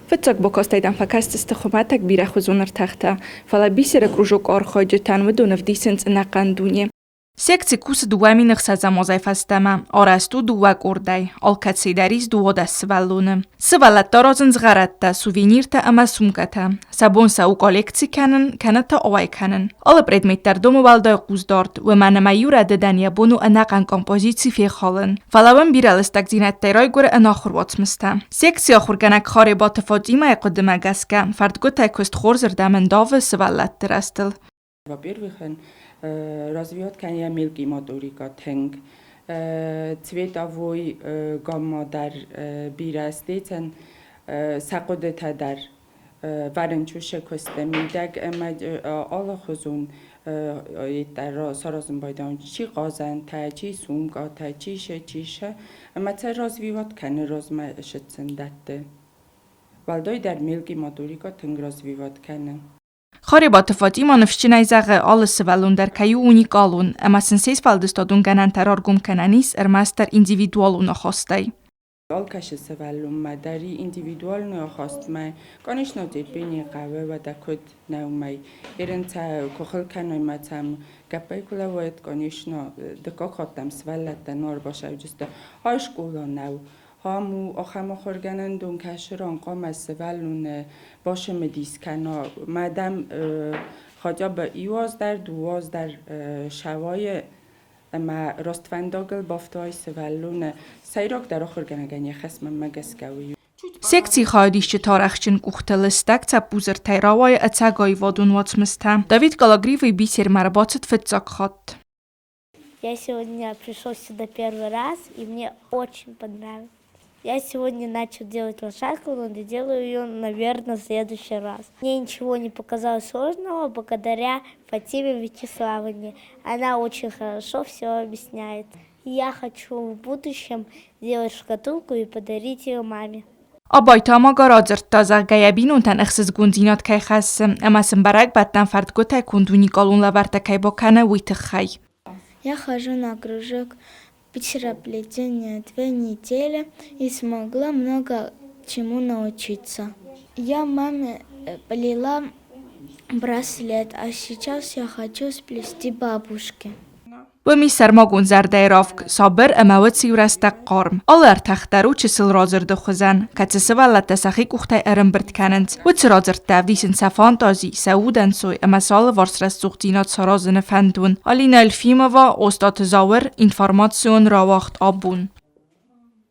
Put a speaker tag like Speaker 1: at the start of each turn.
Speaker 1: Фыццаг бакастӕй дӕм фӕкӕсдзысты хуымӕтӕг бирӕхуызон ӕртӕхтӕ, фӕлӕ бисеры кружокы архайджытӕн уыдон ӕвдисынц ӕнӕхъӕн дуне. Секци кусы 2006 азӕй фӕстӕмӕ, арӕзт у дыууӕ къордӕй, алкӕцыйы дӕр ис 12 сывӕллоны. Сывӕллӕттӕ аразынц гъӕрӕттӕ, сувениртӕ ӕмӕ сумкӕтӕ. Сӕ бон сӕ у коллекци кӕнын, кӕнӕ та ауӕй кӕнын. Алы предмет дӕр домы уӕлдай хъусдард, уымӕн ӕмӕ иу рӕдыдӕн йӕ бон у ӕнӕхъӕн композици фехалын. Фӕлӕ уым бирӕ лыстӕгдзинӕдтӕй райгуыры ӕнахуыр уацмыстӕ. Секцийы ахуыргӕнӕг Харебаты Фатимӕйы хъуыдымӕ гӕсгӕ, фӕрдгуытӕй куыст хорзырдӕм ӕндавы сывӕллӕтты рӕзтыл.
Speaker 2: Во-первых, развивать кӕны мелкий моторика тынг. Цветовой гамма дӕр бирӕ стецӕн, сӕ хъуыдытӕ дӕр варенчушы куысты мидӕг ӕмӕ алыхуызон саразын байдайын чи хъазӕнтӕ, чи сумкатӕ, чи шы, чи шы. Ӕмӕ сӕ развивать кӕны размӕ сытсын дӕтты. Уӕлдайдӕр мелкий моторика тынг развивать кӕны.
Speaker 1: Харебаты Фатимӕ ныфсджынӕй зӕгъы, алы сывӕллон дӕр кӕй у уникалон, ӕмӕ сын се сфӕлдыстадон гӕнӕнтӕ раргом кӕнӕн ис ӕрмӕстдӕр индивидуалон ахастӕй.
Speaker 2: Алкӕцы сывӕллонмӕ дӕр индивидуалон ахастмӕ, конечно, терпение хъӕуы, уӕдӕ куыд нӕ уымӕй. Ерын сӕ куы хыл кӕной мӕ сӕм гӕппӕй куы лӕууӕд, конечно, дыккаг хатт дӕм сывӕллӕттӕ нӕ ӕрбацӕуджысты. Ай скъола нӕу, Ам у ахӕм ахуыргӕнӕндон, кӕцы ран хъуамӕ сывӕллоны бацымыдис кӕна. Мадӕм хотя бы иу аз дӕр, дыууӕ аз дӕр сӕвӕйы ӕмӕ рӕствӕндагыл бафтуай сывӕллоны. Сӕйрагдӕр ахуыргӕнӕгӕн йӕ хӕс мӕнмӕ гӕсгӕ уый у.
Speaker 1: Секцийы хайадисджыты арӕхстджын къухты лыстӕг цӕппузыртӕй рауайы ӕцӕг аивадон уацмыстӕ. Давид Кологривый бисермӕ ӕрбацыд фыццаг хатт.
Speaker 3: Я сегодня пришел сюда первый раз, и мне очень понравилось. Я сегодня начал делать лошадку, но доделаю ее, наверное, в следующий раз. Мне ничего не показалось сложного благодаря Фатиме Вячеславовне. Она очень хорошо все объясняет. Я хочу в будущем сделать шкатулку и подарить ее маме.
Speaker 1: Абайты Амага радзырдта, зӕгъгӕ, йӕ бинонтӕн ӕхсызгондзинад кӕй хӕссы, ӕмӕ сын бӕрӕгбӕттӕн фӕрдгуытӕй конд уникалон лӕвӕрттӕ кӕй бакӕны, уый тыххӕй.
Speaker 3: Я хожу на кружок бисероплетения 2 недели и смогла много чему научиться. Я маме плела браслет, а сейчас я хочу сплести бабушке.
Speaker 1: Уым ис сӕрмагонд зӕрдӕйы равг, сабыр ӕмӕ уыцы-иу рӕстӕг хъарм. Алы ӕртах дӕр у чысыл радзырды хуызӕн, кӕцы сывӕллӕттӕ сӕхи къухтӕй ӕрӕмбырд кӕнынц. Уыцы радзырдтӕ ӕвдисынц сӕ фантази, сӕ удӕнцой ӕмӕ сӕ алыварс рӕсугъддзинад саразыны фӕндон. Алина Эльфимова, Остъаты Зауыр, информацион рауагъд Абон.